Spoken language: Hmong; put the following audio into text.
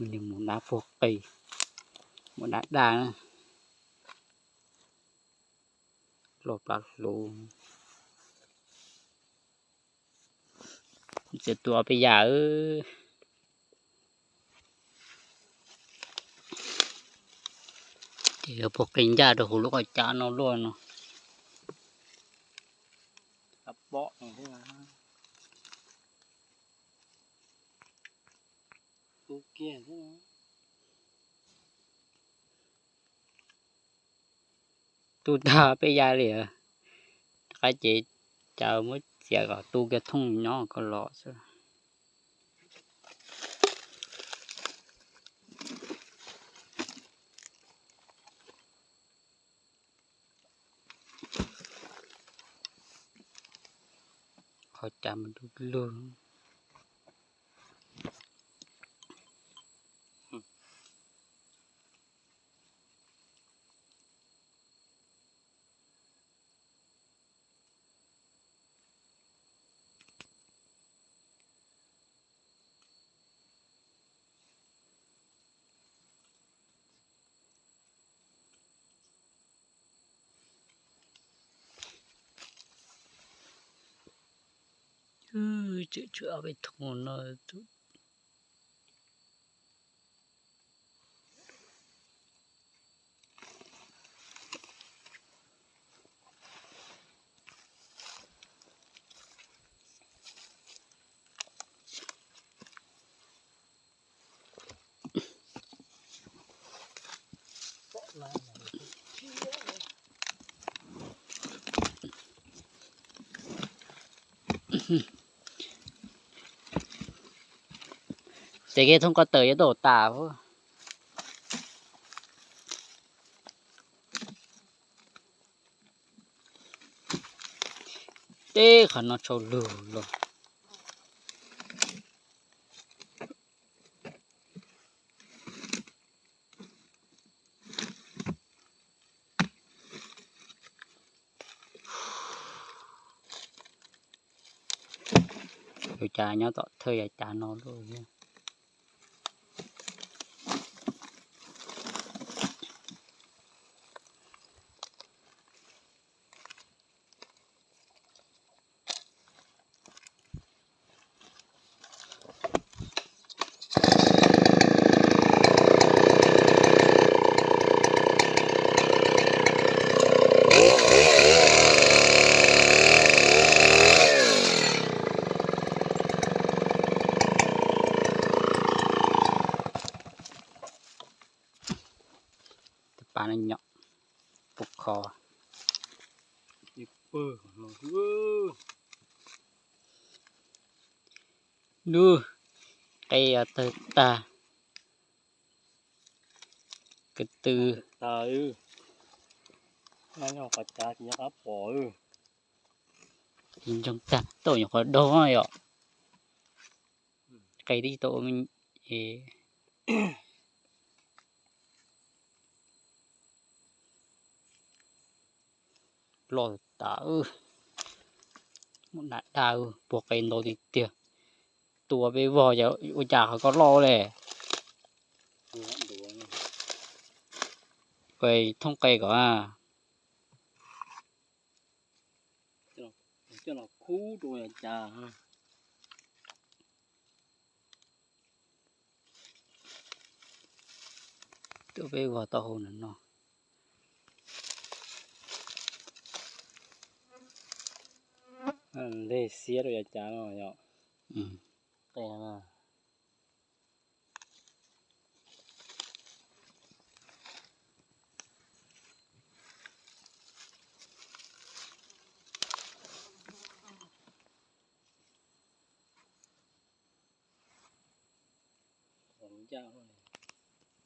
Nws mus dab puag qis, mus dab daj na. Loj plab hluv. Txiav tu ob peb yam. Ces puag qis ncaj rau hauv lub qhov cab no luaj no. Tu tag peb yam li, qab ces cas muab txiav kom tu kiag thooj nyob kom los xwb. Qhov cas mas du lug. Tswm tshuav ob peb thooj no. Ces kev thooj ko taw yuav tau tas. Teb qhov no tshau lug los. Ua cas nyob tom thawj yav cav no lawm. Tus pab no nyom pub kho. Lub qe tawg tag. Ko tw. Ntsoog tag tau nyuam qhuav daug yom. Qe tib tau ua me. Loj tas, muaj na daj puag qe ntau tiag tiag. Tua peb vog ua cas qhov ko loj le. Qe thooj qe kom. Coj los khub rau yog cas. Tuaj peb vog tau hauv no. Nteg xiab rau yog cas no yom. Qe no. Qhov ncaj